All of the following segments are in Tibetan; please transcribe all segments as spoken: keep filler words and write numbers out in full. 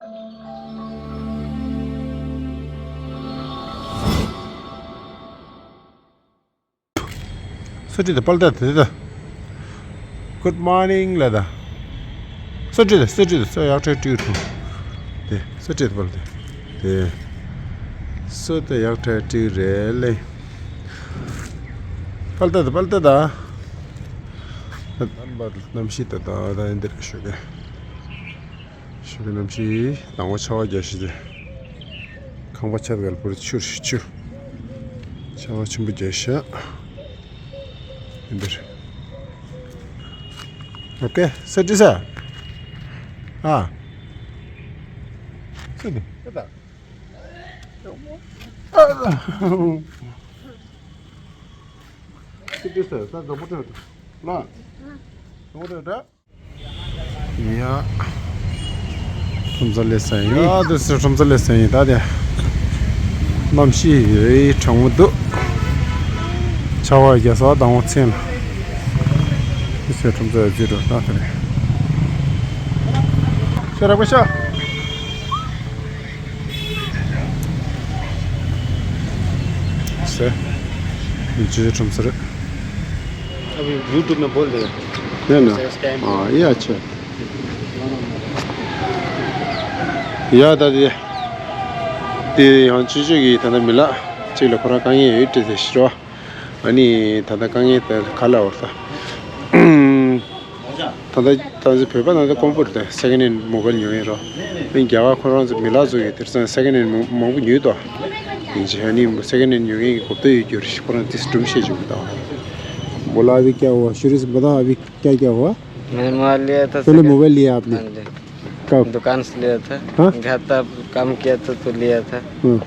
སུ་ཁྲིད་དང་པལ་ཏ་དེ་ད། Good morning ལ་ད། སུ་ཁྲིད་དང་སུ་ཁྲིད་དང་སུ་ཡག་ཁྲལ་ཀྲིག་ཐུ། དེ་སུ་ཁྲིད་དང་པལ་ཏ། དེ། སུ་ད་ཡག་ཁྲལ་ཀྲིག་རེད་ལེ། པལ་ཏ་ད་པལ་ཏ་ད། རྣམ་པ་གནམ་གཤིས་ད་ད་ད་འདིར་ཞུ་གི། ཞོགས་ཀའི་གནམ་གཤིས་དང་པོ་ཆར་པ་རྒྱག་ཤི་དེ། ཁང་པ་ཆར་གལ་པོར་ཆུ་རེ་ཆུ། ཆར་པ་ཆེན་པོ་རྒྱག་ཤག་འདིར། ཨོ་ཀེ་སེ་ཏི་ས། ཨ། སེ་ཏི། སེ་ཏ། སེ་ཏི་ས་ད་རྫོགས་པོ་སྤྲོད། ལ། རྫོགས་པོ་སྤྲོད། ཡ། ཁྲོམ་ས་སླེབས་ས་ཡིན། ཡ་དེ་ཚོ་ཁྲོམ་ས་སླེབས་ས་ཡིན་ད་དེ། གནམ་གཤིས་ཡོད་གྲང་མོ་འདུག་ཆར་པ་རྒྱག་ས་དང་པོ་མཚན་ལ། དེ་ཚོ་ཁྲོམ་ས་ཡོད་རྩིས་འགྲོ་ད་དེ་རེད། ཤ་ར་པ་ཤ། ཟེར། ཇི་ཁྲོམ་ས་རེད། अभी YouTube में बोल दे। है ना? सब्सक्राइब। हाँ, ये अच्छा है। ཡ་ད་དེ། དེ་ཡང་ཅི་ཅི་གི་ད་ལྟ་མི་ལ་གཅིག་ལ་ཁོ་རང་དཀའ་ངལ་ཡོད་དྲི་ཟེར་ཤི་རོ། ཨ་ནི་ད་ལྟ་དཀའ་ངལ་དེ་ག་ལ་བར་ད། ད་ལྟ་ད་ལྟ་བོད་པ་ནང་དུ་དཀོན་པོ་རེད་ད། སེ་ཀེན་ཧེན་མོ་བལ་ཉོ་ཡིན་རོ། ཨ་ནི་རྒྱ་གར་ཁོ་རང་ཚོ་མི་ལ་ཚོ་གི་དེར་ཚང་སེ་ཀེན་ཧེན་མང་པོ་ཉོས་ཏོ། ཡིན་ཅི་ཨ་ནི་སེ་ཀེན་ཧེན་ཉོ་མཁན་གྱི་གོ་བརྡ་ཡོད་རྒྱུ་རེད། ཁོ་རང་དེ་སྒྲུང་བཤད་བཅུག་གི་ད། बोला अभी क्या हुआ? शुरू से बता, अभी क्या क्या हुआ? मैंने मोबाइल लिया था, पहले सेकंड। मोबाइल लिया आपने? हाँ जी। कब? दुकान से लिया था। हाँ? घर तक काम किया था तो लिया था। हाँ।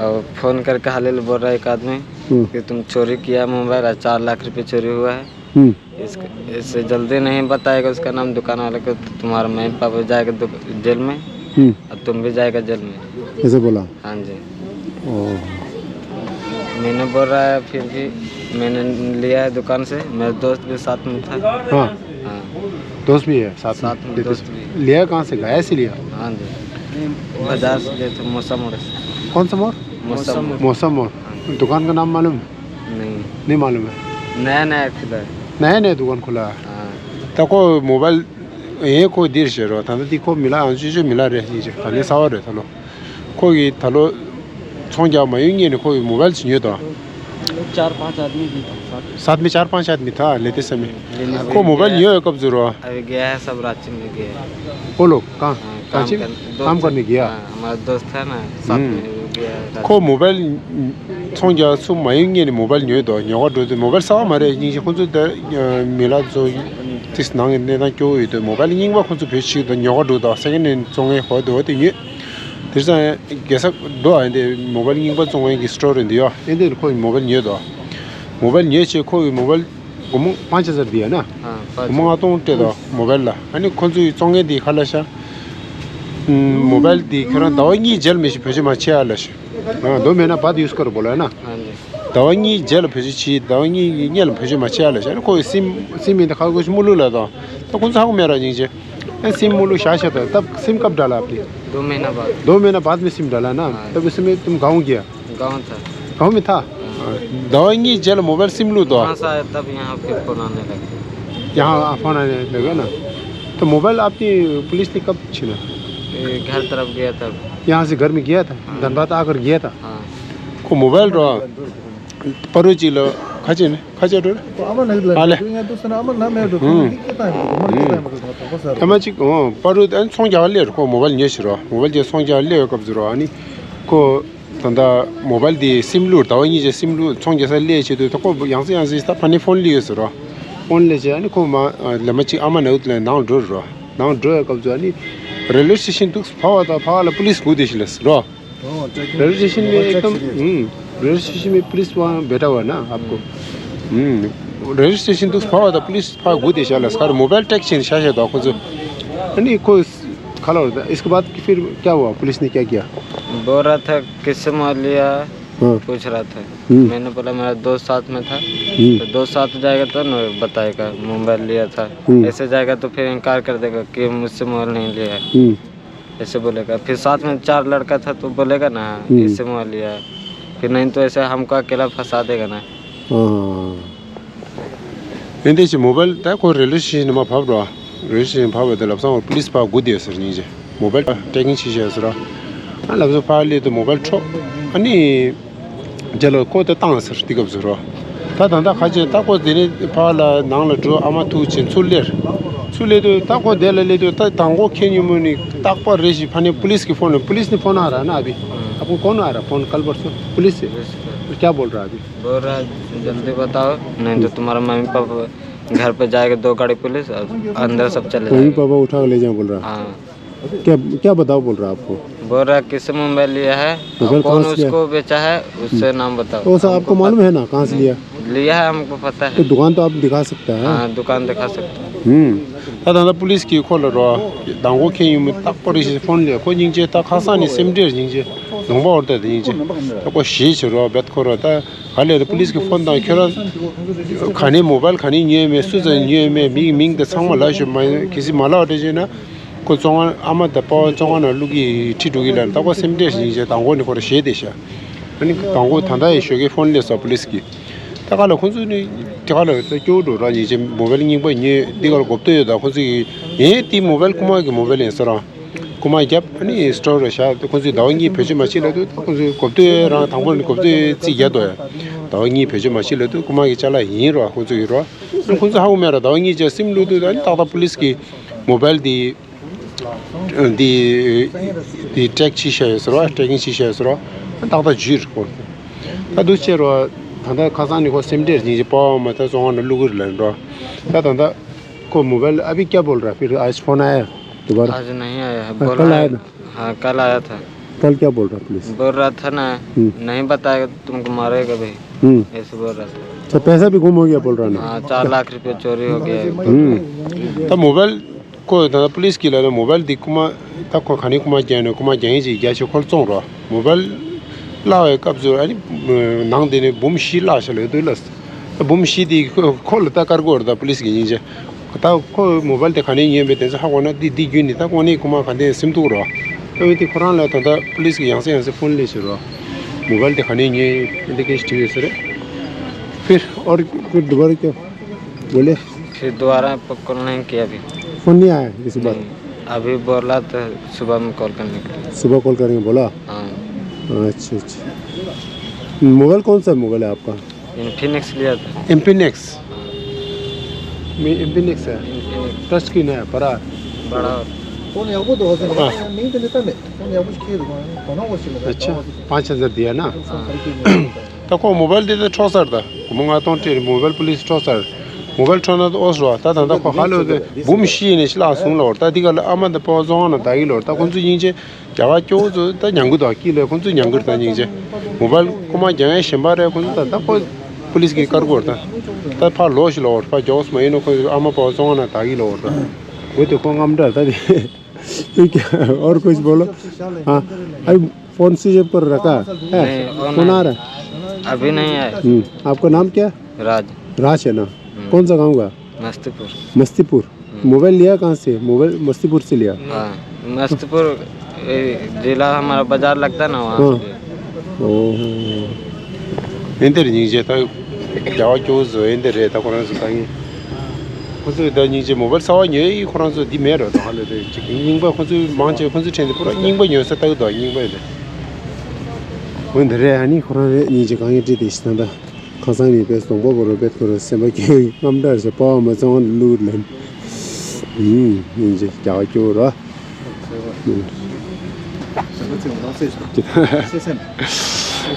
और फोन करके हाल बोल रहा है एक आदमी हम्म। कि तुम चोरी किया मोबाइल और चार लाख रुपए चोरी हुआ है। हम्म। इसको, इससे जल्दी नहीं बताएगा उसका नाम दुकान वाले को, तो तुम्हारा मम्मी पापा जाएगा दु-, जेल में। हम्म। और तुम भी जाएगा जेल में। ऐसे बोला? हाँ जी। ओह। मैंने बोल रहा है, फिर भी मैंने लिया है दुकान से, मेरा दोस्त भी साथ में था। हाँ। हाँ। दोस्त भी है साथ में? साथ में लेते दोस्त से-, भी। लिया कहाँ से? गया से लिया? हाँ जी। बाजार से लिए थे, मौसा मोड़ से। कौन सा मोड़? मौसा मोड़। मौसा मोड़। हाँ। दुकान का नाम मालूम? नहीं। नहीं मालूम है? नया नया खुला है। नया नया दुकान खुला है? हाँ। ད་ཁོ་མོ་བལ་ཡིན་ཁོ་འདིར་བྱེད་རོགས། ད་ལྟ་འདི་ཁོ་མི་ལ་ཨང་ཅོ་ཅོ་མི་ལ་རེད་ཅིག་ཅིག་ད་ལན་གསར་པ་རེད་ད་ལོ། ཁོ་གིས་ད་ལོ་ཚོང་རྒྱག་མ་ཡོང་སྔོན་ནས་ཁོ་གིས་མོ་བལ་ཅིག་ཉོས་དང་། चार पांच आदमी भी था साथ में। साथ में चार पांच आदमी था, लेते समय। लेने ཁོ་མོ་བལ་ཉོས་ཡོད་སྐབས་སུ་རོ། अभी गया है, सब रांची में गया है। वो लोग कहाँ? हाँ, काम रांची में? करने, दोस्त काम करने गया? हाँ, हमारा दोस्त है ना, साथ हम्म। में, वो गया है रांची। ཁོ་མོ་བལ་ཚོང་རྒྱག་ཚུགས་མ་ཡོང་སྔོན་ནས་མོ་བལ་ཉོས་དང་། ཉོ་ག་འགྲོ་དུས་མོ་བལ་གསར་པ་མ་རེད། སྙིང་རྗེ། ཁོ་ཚོ་ད་མི་ལ་ཚོ་ཏིས་ནང་གི་གནས་སྟངས་སྐྱོ་བོ་ཡོད་དུས་མོ་བལ་རྙིང་པ་ཁོ་ཚོ་བེད་སྤྱད་དང་ཉོ་ག་འགྲོ་དང་། སེ་ཀེན་ཧེན་བཙོང་མཁན་ཧོ་དེ་ཧོ་དེ་ཉོས། དེ་ཙང་རྒྱལ་ས་འགྲོ་ཨ་འདི་མོ་བལ་རྙིང་པ་བཙོང་མཁན་གྱི་སི་ཊོར་རེད་འདི་ཡོ། ཨེ་འདི་ཁོ་མོ་བལ་ཉོས་དང་། མོ་བལ་ཉོས་བྱས་ཁོ་གི་མོ་བལ་སྒོར་མོ་པ་ཅ་ཟར་འདི་ཡ་ན། ཨ། སྒོར་མོ་ལྔ་སྟོང་སྤྲད་དང་མོ་བལ་ལ། ཨ་ནི་ཁོ་ཚོའི་བཙོང་མཁན་འདི་ཁ་ལ་ཤ། ཨུམ། མོ་བལ་འདི་ཁྱེད་རང་ཟླ་བ་གཉིས་རྗེས་ལ་མི་ཤེས་བེད་སྤྱོད་མ་བྱེད་ཨ་ལ་ཤ། ཨ། दो महीना बाद use करो बोला है ना? हाँ जी। ཟླ་བ་གཉིས་རྗེས་ལ་བེད་སྤྱོད་བྱེད། ཟླ་བ་གཉིས་ཀྱི་སྔོན་ལ་བེད་སྤྱོད་མ་བྱེད་ཨ་ལ་ཤ། ཨ་ནི་ཁོ་གི་སིམ་སིམ་ཡིན་ད་ཁ་ཁོ་ཤི་མུ་ལུ་ལ་དང་། ད་ཁོ་ཚོ་ཧ་གོ་མེད་ར་སྙིང་རྗེ། ए, सिम मुलुक शाशा था, तब सिम कब डाला आपने? दो महीना बाद। दो महीना बाद में सिम डाला ना? हाँ। तब उस समय तुम गाँव गया? गाँव था। गाँव में था? हाँ। ཟླ་བ་གཉིས་རྗེས་ལ་མོ་བལ་སིམ་བླུགས་དང་། वहाँ से आया, तब यहाँ फिर फोन आने लगा। यहाँ फोन आने लगा ना? तो मोबाइल आपने, पुलिस ने कब छीना? ये घर तरफ गया था। यहाँ से घर में गया था? हाँ। धनबाद आकर गया था? हाँ। ཁོ་མོ་བལ་རོ། པ་རུ་ཅིག་ལ་ཁ་ཆེ་ནི་ཁ་ཆེ་འགྲོ། ཨ་མ་ནག་ལ་ཨ་ལེ། ཡང་དུ་སོང་ན་ཨ་མ་ན་མེད་འགྲོ། ཧུམ། འདི་སྐད་བཏང་ཡོད་འགྲོ། མ་འདི་སྐད་བཏང་ཡོད་འགྲོ། ད་པ་ས། ཨ་མ་ཅིག་ཨོ་པ་རུ་ཨན་ཚོང་རྒྱག་སླེབས་རོ། ཁོ་མོ་བལ་ཉོས་ཤི་རོ། མོ་བལ་གྱི་ཚོང་རྒྱག་སླེབས་ཡོད་སྐབས་སུ་རོ། ཨ་ནི་ཁོ་ད་ལྟ་མོ་བལ་དེ་སིམ་བླུགས། ཟླ་བ་གཉིས་རྗེས་སིམ་བླུགས། ཚོང་རྒྱག་ས་སླེབས་བྱེད་དུས་ད་ཁོ་ཡང་སེ་ཡང་སེ་ད་ཕ་ནི་ཕོན་སླེབས་ཡོད་ཟེར་རོ། ཕོན་སླེབས་བྱས་ཨ་ནི་ཁོ་མ་ལ་མ་ཅིག་ཨ་མ་ནག་ལ་ནང་འགྲོ་རོ། ནང་འགྲོ་ཡོད་སྐབས་སུ་ཨ་ནི་རེལ་ཝེ་སི་ཊེ་ཤན་འདུག་ཕ་བ་དང་ཕ་བ་ལ་པུ་ལིས་སྒུག་བསྡད་ཤི་ལ་ཟེར་རོ། रेलवे स्टेशन में एकदम, हम्म, रेलवे स्टेशन में पुलिस वहाँ बैठा हुआ है ना आपको? हम्म, रेलवे स्टेशन तो फावा था, पुलिस फावा गुदे शाला, सारे मोबाइल ट्रैक चेंज शायद था कुछ। नहीं, कोई खड़ा होता। इसके बाद फिर क्या हुआ? पुलिस ने क्या किया? बोल रहा था, किससे मोबाइल लिया, हाँ। पूछ रहा था। हम्म। मैंने बोला, मेरा दोस्त साथ में था। हम्म। तो दोस्त साथ जाएगा तो न बताएगा, मोबाइल लिया था। हम्म। ऐसे जाएगा तो फिर इनकार कर देगा कि मुझसे मोबाइल नहीं लिया है। हम्म। ऐसे बोलेगा। फिर साथ में चार लड़का था तो बोलेगा ना, हम्म। इससे मोबाइल लिया है। फिर नहीं तो ऐसे हमको अकेला फंसा देगा ना। हाँ। ཡིན་དེ་ཅི་མོ་བལ་ད་ཁོ་རེ་ལུ་ཤི་ནི་མ་བབ་རོ། རེ་ལུ་ཤི་བབ་པ་དེ་ལབ་སང་པུ་ལིས་ཕར་སྒུག་བསྡད་ཟེར་ཉིན་ཅི། མོ་བལ་ཊེ་ཀིང་ཤི་ཤ་ཟེར་རོ། ཨ་ལབ་སོ་ཕར་ལེ་དུ་མོ་བལ་འཕྲོ། ཨ་ནི། རྒྱ་ལ་ཁོ་དེ་བཏང་ཟེར་དེ་སྐབས་ཟེར་རོ། ད་ད་ད་ཁ་ཅན་ད་ཁོ་དེ་ནི་ཕར་ལ་ནང་ལ་འགྲོ། ཨ་མ་ཐུག་ཅིན་ཚུར་ལེར། ཚུར་ལེ་དུ་ད་ཁོ་དེ་ལ་ལེ་དུ་ད་དང་ཁོ་ཁེ་ཉུ་མོ་ནི་རྟག་པ་རེ་ཞིག་ཕ་ནི་པུ་ལིས་ཀྱི་ཕོན་ལ། པུ་ལིས་ནི་ཕོན་ཨ་ར་ན་ཨ་བི། ཨ་པོ་ཀོན་ཨ་ར་ཕོན་ཀལ་པར་སོ། པུ་ལིས་ཀྱ་བོལ་ར་ཨ་བི། बोल रहा है, जल्दी बताओ, नहीं तो तुम्हारा मम्मी पापा घर पे जाएगा, दो गाड़ी पुलिस और अंदर सब चले मम्मी जाएगा। पापा उठा के ले जाए बोल रहा। हाँ। क्या, क्या बताओ बोल रहा आपको? बोल रहा किससे मोबाइल लिया है, मोबाइल कौन कहाँ से लिया? उसको बेचा है, उससे नाम बताओ। वो सब आपको मालूम है ना कहाँ से लिया? लिया है, हमको पता तो है। दुकान तो आप दिखा सकते हैं। हाँ, दुकान दिखा सकते हैं। हम्म। ད་ད་ལྟ་པུ་ལིས་ཀྱིས་ཁོ་ལ་རོ། དང་པོ་ཁེ་ཡུམ་རྟག་པར་ཞིག་ཕོན་ལས་ཁོ་སྙིང་རྗེ་ད་ཁ་སང་ནས་སེམས་ཁྲལ་སྙིང་རྗེ་ལུང་པ་འོར་ད་དེ་སྙིང་རྗེ་ད་ཁོ་ཞེས་བྱེད་རོ་བེད་ཁོ་རོ། ད་ག་ལས་རེད། པུ་ལིས་ཀྱི་ཕོན་དང་ཁྱོད་རང་ག་ནས་མོ་བལ་ག་ནས་ཉོས་མེད། སུ་ཚང་ཉོས་མེད། མིའི་མིང་དེ་ཚང་མ་ལ་ཞུ་མ་གི་སི་མ་ལ་བ་དེ་བྱས་ན་ཁོ་བཙོན་ཁང་ཨ་མ་དང་པ་བཙོན་ཁང་ནང་བླུག་གི་ཁྲིད་འགྲོ་གི་ལ་ད་ཁོ་སེམས་ཁྲལ་སྙིང་རྗེ་དང་པོ་ནས་ཁོ་ར་ཞེས་དེ་ཤ། ཨ་ནི་དང་པོ་ད་ལྟ་ཡི་ཞོགས་ཀའི་ཕོན་སླེབས་སོང་པུ་ལིས་ཀྱི། ད་ག་ལ་ཁོང་ཚོ་ནི་དེ་ག་ལ་ད་སྐྱོ་བོ་འགྲོ་ར་ཉིན་ཅིག་མོ་བལ་རྙིང་པ་ཉོས་འདི་ག་ལ་གོ་བསྡུར་ཡོད། ད་ཁོང་ཚོ་གི་ཡིན་དེ་མོ་བལ་རྐུ་མ་གི་མོ་བལ་ཡིན་ཟེར་ར། རྐུ་མ་བརྒྱབ་ཨ་ནི་སི་ཊོར་ར་བཞག་ཁོང་ཚོས་ཟླ་བ་གཉིས་བེད་སྤྱོད་མ་བྱེད་ལབ་དུས་ད་ཁོང་ཚོས་གོ་བསྡུར་རང་དང་པོ་ནི་གོ་བསྡུར་རྩིས་རྒྱག་དོ་ཡ། ཟླ་བ་གཉིས་བེད་སྤྱོད་མ་བྱེད་ལབ་དུས་རྐུ་མ་གི་ཅ་ལག་ཡིན་ར་ཁོང་ཚོ་ཡིན་ར། ཁོང་ཚོ་ཧ་གོ་མེད་ར། ཟླ་བ་གཉིས་ཅིག་སིམ་བླུག་དུས་ད་ནི་ཏག་ཏག་པུ་ལིས་ཀྱི་མོ་བལ་དེ། འདི་འདི་ཊེག་ཅི་བྱས་ཡོད་ཟེར་བ། ཊེ་ཀིང་ཅི་བྱས་ཡོད་ཟེར་བ། ཏག་ཏག་འཇུས་རེད་ཁོ། ད་འདུག་བྱས་རོ། ད་ལྟ་ཁ་སང་ནི་ཁོ་སེམས་ཁྲལ་སྙིང་རྗེ་པོ་མ་ད་བཙོན་ཁང་ནང་བླུག་གི་རེད་ལབ་འགྲོ། ད་ད་ལྟ་ཁོ་མོ་བལ་ཨ་བི་ཀྱ་བོལ་ར་ཕིར་ཨ་ཕོན་ཨ་ཡ་དུ་བར། आज नहीं आया है, हाँ, बोला कल है। आया ना? हाँ, कल आया था। कल क्या बोल रहा पुलिस? बोल रहा था ना, हम्म। नहीं बताएगा तो तुमको मारेगा भाई। हम्म। ऐसे बोल रहा था। तो पैसा भी गुम हो गया बोल रहा ना? हाँ, चार लाख रुपए चोरी हो गया है। हम्म। ད་མོ་བལ་ཁོ་ད་པུ་ལིས་ཀྱི་ལ་ན་མོ་བལ་འདི་རྐུ་མ་ད་ཁོ་ག་ནས་རྐུ་མ་རྒྱག་ནས་རྐུ་མ་རྒྱག་ཡིན་ཅིག་རྒྱ་ཆེ་ཁོ་ལ་བཙོང་རོགས། མོ་བལ་བརླག་པའི་སྐབས་སུ་ཨ་ནི་ནང་དེ་ནས་འབུམ་བཞི་བརླག་ཤག་ལབ་འདུག་ལ། འབུམ་བཞི་དེ་ཁོ་ཁོ་ལ་ད་དཀར་གོ་རེད། ད་པུ་ལིས་ཀྱི་སྙིང་རྗེ། ད་ཁོ་མོ་བལ་དེ་ག་ནས་ཉོས་མེད་དེ་ཚོ་ཧ་གོ་ན་འདི་འདི་བརྒྱུད་ནས་ད་དངོས་གནས་རྐུ་མ་ག་འདྲ་སེམས་སྡུག་རོ། ཨ་འོན་ཏེ་ཁོ་རང་ལ་ད་ལྟ་པུ་ལིས་ཀྱི་ཡང་སེ་ཡང་སེ་ཕོན་སླེབས་ཤག་རོ། མོ་བལ་དེ་ག་ནས་ཉོས་ཨེ་འདི་སྐད་ཞིག་དྲིས་ཡོད་ས་རེད། फिर और फिर दोबारा क्या बोले? फिर दोबारा प-, कॉल नहीं किया अभी। फोन नहीं आया किसी बात? नहीं, अभी बोला तो सुबह में कॉल करने के लिए। सुबह कॉल करेंगे बोला? हाँ। अच्छा, अच्छा। मोबाइल कौन सा मोबाइल है आपका? इन्फिनिक्स लिया था। इन्फिनिक्स? हाँ। मैं इन्फिनिक्स है। इन्फिनिक्स। टच स्क्रीन है, बड़ा? बड़ा। फोन यागो तो होता है, हाँ। नहीं तो लेता मैं। फोन यागो के दो, कौन हो वो चलो। अच्छा, पाँच हज़ार दिया ना? हाँ। ད་ཁོ་མོ་བལ་དེ་ད་འཕྲོག་ཚར། ད་སྒོར་མོ་ལྔ་སྟོང་སྤྲད་རེད། མོ་བལ་པུ་ལིས་འཕྲོག་ཚར། མོ་བལ་འཕྲོག་ན་ད་ཨོ་སོ་ད་ད་ད་ཁོ་ཧ་ལོ་དེ་འབུམ་བཞི་ནས་ཤི་ལ་སོང་ལ་བར། ད་འདི་ག་ལ་ཨ་མ་ད་པོ་བཙོང་ན་ད་གི་ལོར། ད་ཁོ་ཚོ་སྙིང་རྗེ་རྒྱ་གར་སྐྱོ་བོ་ཚོ་ད་ཉང་གི་ད་ཀི་ལ་ཁོ་ཚོ་ཉང་གི་ད་སྙིང་རྗེ། མོ་བལ་རྐུ་མ་རྒྱག་ཡ་གཞན་པ་རེད། ཁོ་ཚོ་ད་ད་ཁོ་པུ་ལིས་ཀྱི་དཀར་གོར་ད་ད་ཕར་ལོག་ཤི་ལ་བར། ཕར་རྒྱོགས་མ་ཡིན་ནོ། ཁོ་ཚོ་ཨ་མ་པོ་བཙོང་ན་ད་གི་ལ་བར། ད་འོ་དེ་ཁོ་རྔམ་དྲག་ད་དེ། ठीक है, और कुछ बोलो। हाँ, अभी फोन स्विच ऑफ कर रखा है? नहीं, ऑन फोन है। आ रहा है? अभी नहीं आया। हम्म, आपका नाम क्या? राज। राज है ना? हम्म। कौन सा गांव का? मस्तीपुर। मस्तीपुर। हम्म। मोबाइल लिया कहाँ से? मोबाइल मस्तीपुर से लिया? हाँ, मस्तीपुर, ए, जिला हमारा बाजार लगता है ना, वहाँ हाँ। से। ओहो। ཨེ་འདིར་སྙིང་རྗེ་ད། རྒྱ་བ་སྐྱོ་བོ་ཚོ་ཨེ་འདི་རེད། ད་ཁོ་རང་ཚོ་ད་ཡིན། ཁོ་ཚོས་ད་སྙིང་རྗེ་མོ་བལ་གསར་བ་ཉོས་ཡིན། ཁོ་རང་ཚོ་འདི་མེད་རོ། ད་ཧ་ལས་དེ་ཅིག་རྙིང་པ་ཁོ་ཚོས་མང་ཆེ་ཁོ་ཚོའི་ཕྲན་དེ་ཁོ་རང་རྙིང་པ་ཉོས་ས་ལྟ་གི་འདུག་རྙིང་པ་ཡིན་དེ། འོན་འདི་རེད། ཨ་ནི་ཁོ་རང་རེད། སྙིང་རྗེ་གང་ཡིན་བྲིས་དེ་ཤི་ད་ད། ཁ་སང་ནས་པས་གདོང་པ་བོ་རོ་པེད་ཁོ་རོ་སེམས་པ་སྐྱོ་བའི་རྔམ་དྲག་ཟེར། པ་བ་མ་ཚང་བ་ལུག་ལན། ཡིན་ཡིན་ཅེ་རྒྱ་བ་སྐྱོ་བོ་རོ།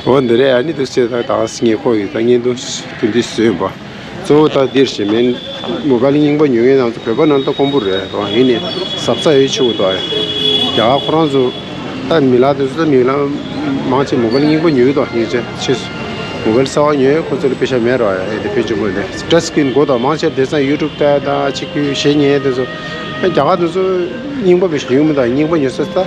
འོ་འདི་རེད། ཨ་ནི་འདུག་སེ་ད་ད་ངས་ཁོ་ཡི་ད་བརྙན་ཐུང་དེ་འདྲ་བཟོས་ཡིན་པ། གཙོ་བོ་ད་འདིར་ཞེ་མེན་མོ་བལ་རྙིང་པ་ཉོ་མཁན་རྣམས་ཚོ་བོད་པ་ནང་ལ་ད་དཀོན་པོ་རེད་དོ། ཡིན་ནའི་གཟབ་གཟབ་ཡོད་ཆེ་བོ་དོ། རྒྱ་གར་ཁོ་རང་ཚོ་ད་མི་ལ་དེ་ཚོ་ད་མི་ལ་མང་ཆེ་མོ་བལ་རྙིང་པ་ཉོ་གི་དོ། ཉོ་ཆེ་ཆེ་མོ་བལ་གསར་བ་ཉོ་ཁོ་ཚོ་ལ་པེ་ཤ་མེད་རོ། ཨེ་དེ་ཕན་ཆེན་པོ་ནས་ཊཆ་སི་ཀི་རིན་དགོས་དོ། མང་ཆེ་དེང་སང་ཡུ་ཊུབ་ལྟ་ད་ཆིག་ཁུ་ཞེ་ཉེ་དེ་ཚོ། རྒྱ་གར་དེ་ཚོ་རྙིང་པ་བེད་སྤྱོད་ཡོད་མི་དང་རྙིང་པ་ཉོ་ས་ད།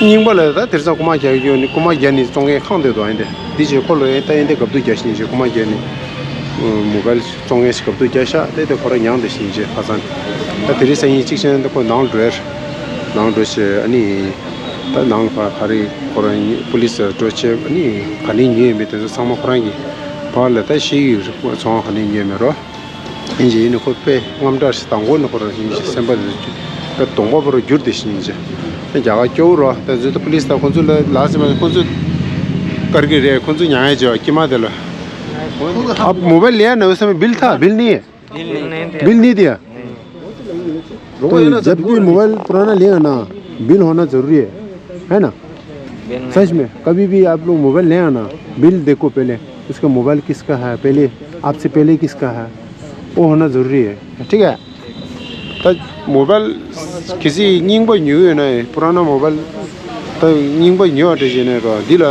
རྙིང་པ་ལ་ད་དེང་སང་རྐུ་མ་རྒྱག་གི་ཡོད་ནི་རྐུ་མ་རྒྱག་ནི་བཙོང་མཁན་ཁེངས་བསྡད་དོ། ཨེ་འདི་འདི་ཅེ་ཁོ་ལོ་ཨེ་ད་ཨེ་འདི་གབ་ཏུ་རྒྱག་ཤི་ནི་ཅེ་རྐུ་མ་རྒྱག་ནི་མོ་བལ་བཙོང་མཁན་ཞིག་གབ་ཏུ་རྒྱག་ཤག་དེ་དེ་ཁོ་ར་མྱངས་བསྡད་ཤི་ནི་ཅེ་ཁ་སང་། ད་དེ་རིང་སང་ཉིན་གཅིག་ཤེས་ན་འདི་ཁོ་ནང་ལ་འགྲོ་ཡར། ནང་འགྲོ་བྱས་ཨ་ནི། ད་ནང་ཕར་ག་རེ་ཁོ་རང་པུ་ལི་སི་འགྲོ་བྱས་ཨ་ནི་ག་ནས་ཉོས་ཡོད་མེད་དེ་ཚོ་ཚང་མ་ཁོ་རང་གི་བར་ལ་ད་ཤེས་ཀྱི་ཡོད་རེད། ཚོང་ག་ནས་ཉོས་མེད་རོ། ཡིན་གྱི་ཡིན་ནི་ཁོ་དཔེ་རྔམ་དྲག་ཞིག་དང་པོ་ནི་ཁོ་རང་ཡིན་གྱི་སེམས་པ་དེ་དཔེ་གདོང་པ་པོ་རུ་འགྱུར་དེ་ཞིག་ཡིན་གྱི། རྒྱ་གར་སྐྱོ་བོ་རོ། ད་ཚོད་ད་པུ་ལི་སི་ད་ཁོ་ཚོ་ལ་ལ་སེམས་པ་ཁོ་ཚོ་དཀར་གི་རེད། ཁོ་ཚོ་མྱང་ཡ་བྱེད་པ་དཀྱིལ་མ་དེ་ལ། अब मोबाइल लिया ना, उस समय बिल था, बिल नहीं है? बिल नहीं, नहीं दिया। बिल नहीं दिया। तो जब भी मोबाइल पुराना लेगा ना, बिल होना जरूरी है, है ना? बिल नहीं। सच में, कभी भी आप लोग मोबाइल लेगा ना, बिल देखो पहले, उसका मोबाइल किसका है, पहले, आपसे पहले किसका है, वो होना जरूरी है, ठीक है? ད་མོ་བལ་གལ་སྲིད་རྙིང་པ་ཉོས་ཡོད་ན་པུ་ར་ན་མོ་བལ་ད་རྙིང་པ་ཉོས་པ་འདྲ་བྱས་ནས་རོ། འདི་ལ་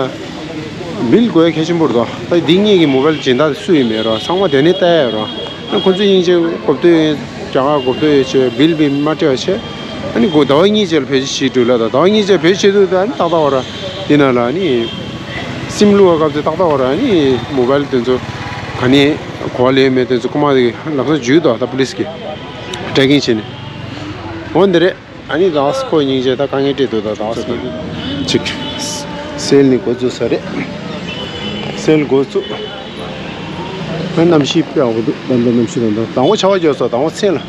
མིལ་དགོས་ཡ་གལ་ཆེན་པོ་རེད་དོ། ད་འདི་གཉིས་ཀྱི་མོ་བལ་སྦྱིན་བདག་སུ་ཡིན་མེད་རོ། ཚང་མ་དེ་ནས་ལྟ་ཡ་རོ། ཨ་ཁོ་ཚོ་དབྱིན་ཇི་གོ་བསྡུར་ཡོད། རྒྱ་གར་གོ་བསྡུར་ཡོད་བྱས་མིལ་བི་མ་སྤྲད་པ་བྱས། ཨ་ནི་གོ་ཟླ་བ་གཉིས་རྗེས་ལ་བེད་སྤྱོད་བྱེད་འགྲོ་ལ། ད་ཟླ་བ་གཉིས་རྗེས་བེད་སྤྱོད་བྱེད་དུས་ད་ཨ་ནི་ཏག་ཏག་བ་ར། འདི་ན་ལ་ཨ་ནི་སིམ་བླུག་པ་སྐབས་དེ་ཏག་ཏག་བ་ར། ཨ་ནི་མོ་བལ་དེ་ཚོ་ག་ནས་གོ་བ་ལེན་མེད་དེ་ཚོ་ཁོ་མ་དེ་ལམ་སང་འཇུས་དོ། ད་པུ་ལི་སི་གི་ཊེ་གིང་བྱས་ནས་འོ་འདི་རེད། ཨ་ནི་དྭགས་ཁོ་སྙིང་རྗེ། ད་དཀའ་ངལ་འཕྲད་འདུག་ད་དྭགས་ཁོ་ཅིག་སེལ་ནི་འགོ་འཛུགས་ས་རེད། སེལ་འགོ་བཙུགས། ཨ་གནམ་གཤིས་དཔེ་ཡག་པོ་འདུག་ད་ལྟ་གནམ་གཤིས་ད་ལྟ་དང་པོ་ཆར་པ་བརྒྱབ་སོང་། དང་པོ་མཚན་ལ་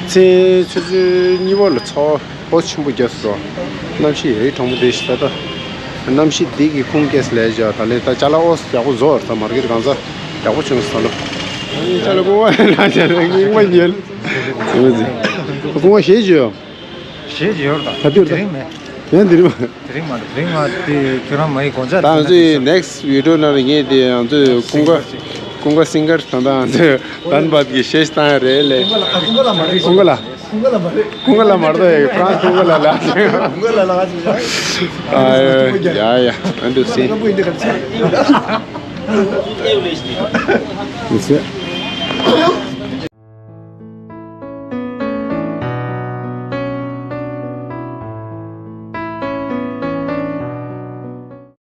མཚན་ཆུ་ཚོད་གཉིས་པ་ལ་ཚ་བ་ཆེན་པོ་བརྒྱབ་སོང་། གནམ་གཤིས་ཡ་ཡི་གྲང་མོ་དེ་ཞིག་ད་ལྟ་གནམ་གཤིས་འདི་གི་ཁུངས་སྐྱེལ་ལས་བྱ་ད་ལས་ད་ཅ་ལག་ཨོ་ཡག་པོ་བཟོ་བར་ད་མར་ཀེ་ཊི་གང་ས་ཡག་པོ་བྱུང་སོང་ལ། ཨ་ནི་ཅ་ལག་ཀུང་ཝ་ལ་ཅ་ལག་རྙིང་པ་ཉལ། ཀུང་ཝ་ཞེས་བརྗོད། ཞེས་ཡོད་ད། ག་དུས་དེ་རིང་མེད། ཡང་དེ་རིང་མ། དེ་རིང་མ་རེད། དེ་རིང་མ་དེ་ཁྱོད་རང་མ་ཡི་དགོང་ཅག་ད་ང་ཚོའི་next video ནང་ལ་ངས་དེ་ང་ཚོའི་ཀུན་དགའ་ཀུན་དགའ་སིང་གར་ད་ལྟ་ང་ཚོའི་དན་བད་ཀྱི་ཤེས་བཏང་རེད་ལས། ཀུན་དགའ་ལ་མ་རེད། ཀུན་དགའ་ལ་མ་རེད། ཀུན་དགའ་ལ་མ་རེད། ཀུན་དགའ་ལ་མ་རེད། ཀུན་དགའ་ལ་མ་རེད། ཧྥ་རན་སི་ཀུན་དགའ་ལ་ལ། ཀུན་དགའ་ལ་ལ་ང་ཚོ། ཨ་ཡ་ཡ། ཨ་འདུག་སེ། ཡིན་ཟེར།